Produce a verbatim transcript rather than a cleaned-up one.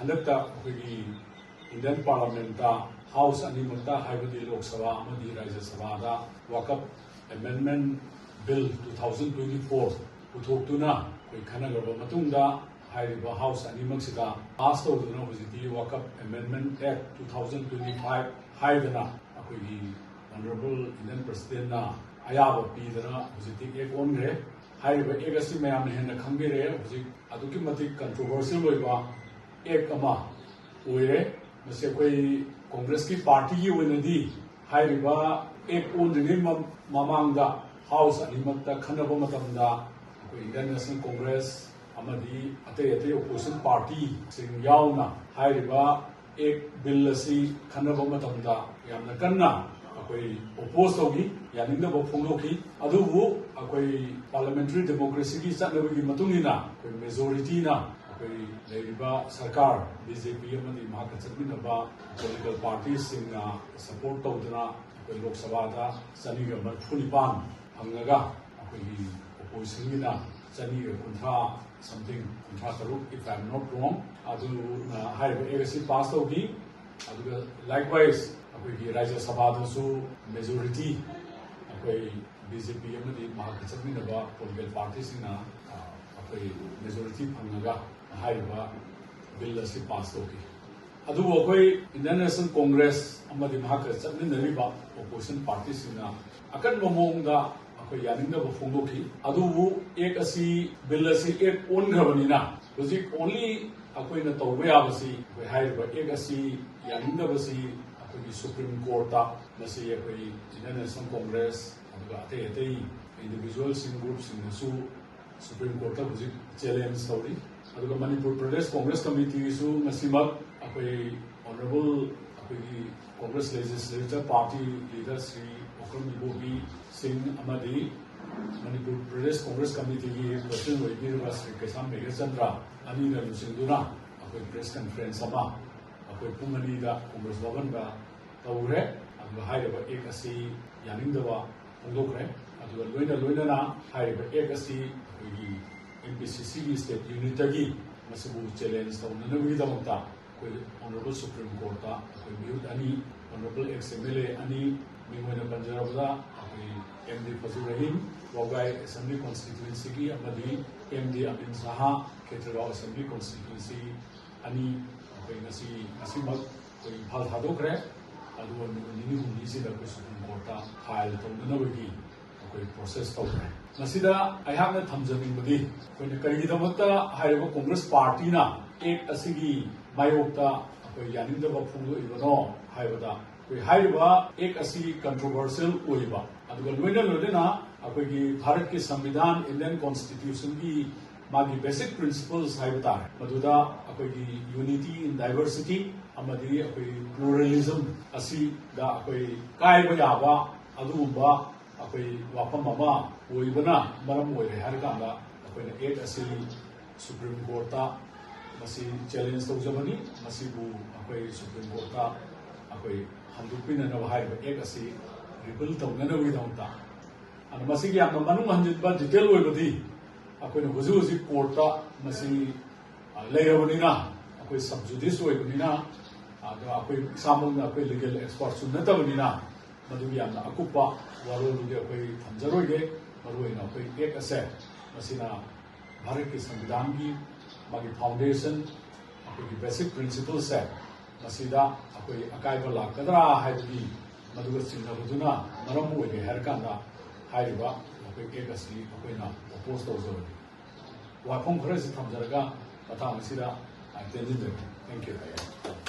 ꯍꯟꯗꯛꯇ ꯑꯩꯈꯣꯏꯒꯤ Indian ꯄꯥꯔꯂꯥꯃꯦꯟꯇ house ꯑꯅꯤꯃꯛꯇ, ꯍꯥꯏꯕꯗꯤ ꯂꯣꯛ ꯁꯚꯥ ꯑꯃꯗꯤ ꯔꯥꯖ꯭ꯌ ꯁꯚꯥꯗ Waqf amendment bill two thousand twenty four ꯄꯨꯊꯣꯛꯇꯨꯅ ꯑꯩꯈꯣꯏ ꯈꯟꯅꯈ꯭ꯔꯕ ꯃꯇꯨꯡꯗ, ꯍꯥꯏꯔꯤꯕ ꯍꯥꯎꯁ ꯑꯅꯤꯃꯛꯁꯤꯗ ꯄꯥꯁ ꯇꯧꯗꯨꯅ ꯍꯧꯖꯤꯛꯇꯤ ꯋꯥꯀꯞ ꯑꯦꯃꯦꯟꯗꯃꯦꯟ ꯑꯦꯛ ꯇꯨ ꯊꯥꯎꯖꯟ ꯇ꯭ꯋꯦꯟꯇꯤ ꯐꯥꯏꯚ ꯍꯥꯏꯗꯅ ꯑꯩꯈꯣꯏꯒꯤ ꯑꯣꯅꯔꯦꯕꯜ ꯏꯟꯗꯤꯌꯟ ꯄ꯭ꯔꯁꯤꯗꯦꯟꯅ ꯑꯌꯥꯕ ꯄꯤꯗꯅ ꯍꯧꯖꯤꯛꯇꯤ ꯑꯦꯛ ꯑꯣꯟꯈ꯭ꯔꯦ꯫ ꯍꯥꯏꯔꯤꯕ ꯑꯦꯛ ꯑꯁꯤ ꯃꯌꯥꯝꯅ ꯍꯦꯟꯅ ꯈꯪꯕꯤꯔꯦ, ꯍꯧꯖꯤꯛ ꯑꯗꯨꯛꯀꯤ ꯃꯇꯤꯛ ꯀꯟꯇ꯭ꯔꯣꯚꯔꯁꯤꯌꯦꯜ ꯑꯣꯏꯕ ꯑꯦꯛ ꯑꯃ ꯑꯣꯏꯔꯦ꯫ ꯃꯁꯤ ꯑꯩꯈꯣꯏ ꯀꯣꯡꯒ꯭ꯔꯦꯁꯀꯤ ꯄꯥꯔꯇꯤꯒꯤ ꯑꯣꯏꯅꯗꯤ ꯍꯥꯏꯔꯤꯕ ꯑꯦꯛ ꯑꯣꯟꯗ꯭ꯔꯤꯉꯩ ꯃ-, ꯃꯃꯥꯡꯗ ꯍꯥꯎꯁ ꯑꯅꯤꯃꯛꯇ ꯈꯟꯅꯕ ꯃꯇꯝꯗ ꯑꯩꯈꯣꯏ ꯏꯟꯗꯤꯌꯟ ꯅꯦꯁꯅꯦꯜ ꯀꯣꯡꯒ꯭ꯔꯦꯁ ꯑꯃꯗꯤ ꯑꯇꯩ ꯑꯇꯩ ꯑꯣꯄꯣꯖꯤꯁꯟ ꯄꯥꯔꯇꯤꯁꯤꯡ ꯌꯥꯎꯅ ꯍꯥꯏꯔꯤꯕ ꯑꯦꯛ ꯕꯤꯜ ꯑꯁꯤ ꯈꯟꯅꯕ ꯃꯇꯝꯗ ꯌꯥꯝꯅ ꯀꯟꯅ ꯑꯩꯈꯣꯏ ꯑꯣꯄꯣꯖ ꯇꯧꯈꯤ, ꯌꯥꯅꯤꯡꯗꯕ ꯐꯣꯡꯗꯣꯛꯈꯤ꯫ ꯑꯗꯨꯕꯨ ꯑꯩꯈꯣꯏ ꯄꯥꯔꯂꯥꯃꯦꯟꯇꯔꯤ ꯗꯦꯃꯣꯀ꯭ꯔꯦꯁꯤꯒꯤ ꯆꯠꯅꯕꯤꯒꯤ ꯃꯇꯨꯡ ꯏꯟꯅ ꯑꯩꯈꯣꯏ ꯃꯦꯖꯣꯔꯤꯇꯤꯅ ꯑꯩꯈꯣꯏ ꯂꯩꯔꯤꯕ ꯁꯔꯀꯥꯔ, ꯕꯤ ꯖꯦ ꯄꯤ ꯑꯃꯗꯤ ꯃꯍꯥꯛꯀ ꯆꯠꯃꯤꯟꯅꯕ ꯄꯣꯂꯤꯇꯤꯀꯦꯜ ꯄꯥꯔꯇꯤꯁꯤꯡꯅ ꯁꯄꯣꯔꯠ ꯇꯧꯗꯨꯅ ꯑꯩꯈꯣꯏ ꯂꯣꯛ ꯁꯚꯥꯗ ꯆꯅꯤꯒ ꯃꯔꯤꯐꯨ ꯅꯤꯄꯥꯟ ꯐꯪꯉꯒ ꯑꯩꯈꯣꯏꯒꯤ ꯑꯣꯄꯣꯖꯤꯁꯟꯒꯤꯅ ꯆꯅꯤꯒ ꯀꯨꯟꯊ꯭ꯔꯥ something, ꯀꯨꯟꯊ꯭ꯔꯥ ꯇꯔꯨꯛ, if I am not wrong, ꯑꯗꯨꯅ ꯍꯥꯏꯔꯤꯕ ꯑꯦꯛ ꯑꯁꯤ ꯄꯥꯁ ꯇꯧꯈꯤ꯫ ꯑꯗꯨꯒ likewise ꯑꯩꯈꯣꯏꯒꯤ ꯔꯥꯖ꯭ꯌ ꯁꯚꯥꯗꯁꯨ ꯃꯦꯖꯣꯔꯤꯇꯤ ꯑꯩꯈꯣꯏ ꯕꯤ ꯖꯦ ꯄꯤ ꯑꯃꯗꯤ ꯃꯍꯥꯛꯀ ꯆꯠꯃꯤꯟꯅꯕ ꯄꯣꯂꯤꯇꯤꯀꯦꯜ ꯄꯥꯔꯇꯤꯁꯤꯡꯅ, ꯑ, ꯑꯩꯈꯣꯏ ꯃꯦꯖꯣꯔꯤꯇꯤ ꯐꯪꯉꯒ ꯍꯥꯏꯔꯤꯕ ꯕꯤꯜ ꯑꯁꯤ ꯄꯥꯁ ꯇꯧꯈꯤ꯫ ꯑꯗꯨꯕꯨ ꯑꯩꯈꯣꯏ ꯏꯟꯗꯤꯌꯟ ꯅꯦꯁꯅꯦꯜ ꯀꯣꯡꯒ꯭ꯔꯦꯁ ꯑꯃꯗꯤ ꯃꯍꯥꯛꯀ ꯆꯠꯃꯤꯟꯅꯔꯤꯕ ꯑꯣꯄꯣꯖꯤꯁꯟ ꯄꯥꯔꯇꯤꯁꯤꯡꯅ ꯑꯀꯟꯕ ꯃꯑꯣꯡꯗ ꯑꯩꯈꯣꯏ ꯌꯥꯅꯤꯡꯗꯕ ꯐꯣꯡꯗꯣꯛꯈꯤ꯫ ꯑꯗꯨꯕꯨ ꯑꯦꯛ ꯑꯁꯤ, ꯕꯤꯜ ꯑꯁꯤ ꯑꯦꯛ ꯑꯣꯟꯈ꯭ꯔꯕꯅꯤꯅ ꯍꯧꯖꯤꯛ only ꯑꯩꯈꯣꯏꯅ ꯇꯧꯕ ꯌꯥꯕꯁꯤ, ꯑꯩꯈꯣꯏ ꯍꯥꯏꯔꯤꯕ ꯑꯦꯛ ꯑꯁꯤ ꯌꯥꯅꯤꯡꯗꯕꯁꯤ ꯑꯩꯈꯣꯏꯒꯤ ꯁꯨꯄ꯭ꯔꯤꯝ ꯀꯣꯔꯠꯇ ꯃꯁꯤ ꯑꯩꯈꯣꯏ ꯏꯟꯗꯤꯌꯟ ꯅꯦꯁꯅꯦꯜ ꯀꯣꯡꯒ꯭ꯔꯦꯁ ꯑꯗꯨꯒ ꯑꯇꯩ ꯑꯇꯩ ꯏꯟꯗꯤꯚꯤꯖꯨꯋꯦꯜꯁꯤꯡ, ꯒ꯭ꯔꯨꯞꯁꯤꯡꯅꯁꯨ ꯁꯨꯄ꯭ꯔꯤꯝ ꯀꯣꯔꯠꯇ ꯍꯧꯖꯤꯛ ꯆꯦꯂꯦꯟꯖ ꯇꯧꯔꯤ꯫ ꯑꯗꯨꯒ ꯃꯅꯤꯄꯨꯔ ꯄ꯭ꯔꯗꯦꯁ ꯀꯣꯡꯒ꯭ꯔꯦꯁ ꯀꯃꯤꯇꯤꯒꯤꯁꯨ ꯉꯁꯤꯃꯛ ꯑꯩꯈꯣꯏ ꯑꯣꯅꯔꯦꯕꯜ ꯑꯩꯈꯣꯏꯒꯤ ꯀꯣꯡꯒ꯭ꯔꯦꯁ ꯂꯦꯖꯤꯁꯂꯦꯆꯔ ꯄꯥꯔꯇꯤ ꯂꯤꯗꯔ ꯁ꯭ꯔꯤ ꯑꯣꯀ꯭ꯔꯝ ꯏꯕꯣꯕꯤ ꯁꯤꯡ ꯑꯃꯗꯤ ꯃꯅꯤꯄꯨꯔ ꯄ꯭ꯔꯗꯦꯁ ꯀꯣꯡꯒ꯭ꯔꯦꯁ ꯀꯃꯤꯇꯤꯒꯤ ꯄ꯭ꯔꯁꯤꯗꯦꯟ ꯑꯣꯏꯕꯤꯔꯤꯕ ꯁ꯭ꯔꯤ ꯀꯩꯁꯥꯝ ꯃꯦꯘꯆꯟꯗ꯭ꯔ ꯑꯅꯤꯅ ꯂꯨꯆꯤꯡꯗꯨꯅ ꯑꯩꯈꯣꯏ ꯄ꯭ꯔꯦꯁ ꯀꯟꯐꯔꯦꯟꯁ ꯑꯃ ꯑꯩꯈꯣꯏ ꯄꯨꯡ ꯑꯅꯤꯗ ꯀꯣꯡꯒ꯭ꯔꯦꯁ ꯚꯕꯟꯗ ꯇꯧꯈ꯭ꯔꯦ꯫ ꯑꯗꯨꯒ ꯍꯥꯏꯔꯤꯕ ꯑꯦꯛ ꯑꯁꯤ ꯌꯥꯅꯤꯡꯗꯕ ꯐꯣꯡꯗꯣꯛꯈ꯭ꯔꯦ꯫ ꯑꯗꯨꯒ ꯂꯣꯏꯅ ꯂꯣꯏꯅꯅ ꯍꯥꯏꯔꯤꯕ ꯑꯦꯛ ꯑꯁꯤ ꯑꯩꯈꯣꯏꯒꯤ ꯑꯦꯝ ꯄꯤ ꯁꯤ ꯁꯤꯒꯤ ꯁ꯭ꯇꯦꯠ ꯌꯨꯅꯤꯠꯇꯒꯤ ꯃꯁꯤꯕꯨ ꯆꯦꯂꯦꯟꯖ ꯇꯧꯅꯅꯕꯒꯤꯗꯃꯛꯇ ꯑꯩꯈꯣꯏ ꯑꯣꯅꯔꯦꯕꯜ ꯁꯨꯄ꯭ꯔꯤꯝ ꯀꯣꯔꯠꯇ ꯑꯩꯈꯣꯏ ꯃꯤꯍꯨꯠ ꯑꯅꯤ, honourable X M L A ꯑꯅꯤ, ꯃꯤꯡ ꯑꯣꯏꯅ ꯄꯟꯖꯔꯕꯗ ꯑꯩꯈꯣꯏ ꯑꯦꯝ ꯗꯤ ꯐꯖꯨ ꯔꯍꯤꯝ, ꯋꯥꯕꯒꯥꯏ ꯑꯦꯁꯦꯝꯕ꯭ꯂꯤ ꯀꯣꯟꯁꯇꯤꯇ꯭ꯋꯦꯟꯁꯤꯒꯤ, ꯑꯃꯗꯤ ꯑꯦꯝ ꯗꯤ ꯑꯃꯤꯟ ꯁꯍꯥ, ꯈꯦꯇ꯭ꯔꯤꯒꯥꯎ ꯑꯦꯁꯦꯝꯕ꯭ꯂꯤ ꯀꯣꯟꯁꯇꯤꯇ꯭ꯋꯦꯟꯁꯤ ꯑꯅꯤ ꯑꯩꯈꯣꯏ ꯉꯁꯤ, ꯉꯁꯤꯃꯛ ꯑꯩꯈꯣꯏ ꯏꯝꯐꯥꯜ ꯊꯥꯗꯣꯛꯈ꯭ꯔꯦ꯫ ꯑꯗꯨꯒ ꯅꯨꯃꯤꯠ ꯅꯤꯅꯤ ꯍꯨꯝꯅꯤꯁꯤꯗ ꯑꯩꯈꯣꯏ ꯁꯨꯄ꯭ꯔꯤꯝ ꯀꯣꯔꯠꯇ ꯐꯥꯏꯜ ꯇꯧꯅꯅꯕꯒꯤ ꯑꯩꯈꯣꯏ ꯄ꯭ꯔꯣꯁꯦꯁ ꯇꯧꯈ꯭ꯔꯦ꯫ ꯃꯁꯤꯗ ꯑꯩꯍꯥꯛꯅ ꯊꯝꯖꯅꯤꯡꯕꯗꯤ ꯑꯩꯈꯣꯏꯅ ꯀꯔꯤꯒꯤꯗꯃꯛꯇ ꯍꯥꯏꯔꯤꯕ ꯀꯣꯡꯒ꯭ꯔꯦꯁ ꯄꯥꯔꯇꯤꯅ ꯑꯦꯛ ꯑꯁꯤꯒꯤ ꯃꯥꯌꯣꯛꯇ ꯑꯩꯈꯣꯏ ꯌꯥꯅꯤꯡꯗꯕ ꯐꯣꯡꯗꯣꯛꯏꯕꯅꯣ ꯍꯥꯏꯕꯗ, ꯑꯩꯈꯣꯏ ꯍꯥꯏꯔꯤꯕ ꯑꯦꯛ ꯑꯁꯤ ꯀꯟꯇ꯭ꯔꯣꯚꯔꯁꯤꯌꯦꯜ ꯑꯣꯏꯕ, ꯑꯗꯨꯒ ꯂꯣꯏꯅ ꯂꯣꯏꯅꯅ ꯑꯩꯈꯣꯏꯒꯤ ꯚꯥꯔꯠꯀꯤ ꯁꯪꯕꯤꯙꯥꯟ, ꯏꯟꯗꯤꯌꯟ ꯀꯣꯟꯁꯇꯤꯇ꯭ꯌꯨꯁꯟꯒꯤ ꯃꯥꯒꯤ ꯕꯦꯁꯤꯛ ꯄ꯭ꯔꯤꯟꯁꯤꯄꯜꯁ ꯍꯥꯏꯕ ꯇꯥꯔꯦ, ꯃꯗꯨꯗ ꯑꯩꯈꯣꯏꯒꯤ ꯌꯨꯅꯤꯇꯤ ꯏꯟ ꯗꯥꯏꯚꯔꯁꯤꯇꯤ ꯑꯃꯗꯤ ꯑꯩꯈꯣꯏ ꯄ꯭ꯂꯨꯔꯦꯂꯤꯖꯝ ꯑꯁꯤꯗ ꯑꯩꯈꯣꯏ ꯀꯥꯏꯕ ꯌꯥꯕ ꯑꯗꯨꯒꯨꯝꯕ ꯑꯩꯈꯣꯏ ꯋꯥꯐꯝ ꯑꯃ ꯑꯣꯏꯕꯅ ꯃꯔꯝ ꯑꯣꯏꯔꯦ ꯍꯥꯏꯔꯀꯥꯟꯗ ꯑꯩꯈꯣꯏꯅ ꯑꯦꯛ ꯑꯁꯤ ꯁꯨꯄ꯭ꯔꯤꯝ ꯀꯣꯔꯠꯇ ꯃꯁꯤ ꯆꯦꯂꯦꯟꯖ ꯇꯧꯖꯕꯅꯤ꯫ ꯃꯁꯤꯕꯨ ꯑꯩꯈꯣꯏ ꯁꯨꯄ꯭ꯔꯤꯝ ꯀꯣꯔꯠꯇ ꯑꯩꯈꯣꯏ ꯍꯟꯗꯣꯛꯄꯤꯅꯅꯕ ꯍꯥꯏꯔꯤꯕ ꯑꯦꯛ ꯑꯁꯤ ꯔꯤꯄꯤꯜ ꯇꯧꯅꯅꯕꯒꯤꯗꯃꯛꯇ꯫ ꯑꯗꯣ ꯃꯁꯤꯒꯤ ꯌꯥꯝꯅ ꯃꯅꯨꯡ ꯍꯟꯖꯤꯟꯕ ꯗꯤꯇꯦꯜ ꯑꯣꯏꯕꯗꯤ ꯑꯩꯈꯣꯏꯅ ꯍꯧꯖꯤꯛ ꯍꯧꯖꯤꯛ ꯀꯣꯔꯠꯇ ꯃꯁꯤ, ꯑ, ꯂꯩꯔꯕꯅꯤꯅ, ꯑꯩꯈꯣꯏ ꯁꯕ ꯖꯨꯗꯤꯁ ꯑꯣꯏꯕꯅꯤꯅ, ꯑꯗꯣ ꯑꯩꯈꯣꯏ ꯏꯁꯥꯃꯛꯅ ꯑꯩꯈꯣꯏ ꯂꯤꯒꯦꯜ ꯑꯦꯛꯁꯄꯔꯠꯁꯨ ꯅꯠꯇꯕꯅꯤꯅ ꯃꯗꯨꯒꯤ ꯌꯥꯝꯅ ꯑꯀꯨꯞꯄ ꯋꯥꯔꯣꯜꯗꯨꯗꯤ ꯑꯩꯈꯣꯏ ꯊꯝꯖꯔꯣꯏꯒꯦ꯫ ꯃꯔꯨꯑꯣꯏꯅ ꯑꯩꯈꯣꯏ ꯑꯦꯛ ꯑꯁꯦ ꯃꯁꯤꯅ ꯚꯥꯔꯠꯀꯤ ꯁꯪꯕꯤꯙꯥꯟꯒꯤ ꯃꯥꯒꯤ ꯐꯥꯎꯟꯗꯦꯁꯟ, ꯑꯩꯈꯣꯏꯒꯤ ꯕꯦꯁꯤꯛ ꯄ꯭ꯔꯤꯟꯁꯤꯄꯜꯁꯦ ꯃꯁꯤꯗ ꯑꯩꯈꯣꯏ ꯑꯀꯥꯏꯕ ꯂꯥꯛꯀꯗ꯭ꯔꯥ ꯍꯥꯏꯕꯒꯤ ꯃꯗꯨꯒ ꯆꯤꯡꯅꯕꯗꯨꯅ ꯃꯔꯝ ꯑꯣꯏꯔꯦ ꯍꯥꯏꯔꯀꯥꯟꯗ ꯍꯥꯏꯔꯤꯕ ꯑꯩꯈꯣꯏ ꯑꯦꯛ ꯑꯁꯤ ꯑꯩꯈꯣꯏꯅ ꯑꯣꯄꯣꯖ ꯇꯧꯖꯕꯅꯤ꯫ ꯋꯥꯐꯝ ꯈꯔꯁꯤ ꯊꯝꯖꯔꯒ ꯃꯇꯥꯡ ꯑꯁꯤꯗ ꯑꯩ ꯇꯦꯟꯁꯤꯟꯖꯔꯒꯦ꯫ Thank you꯫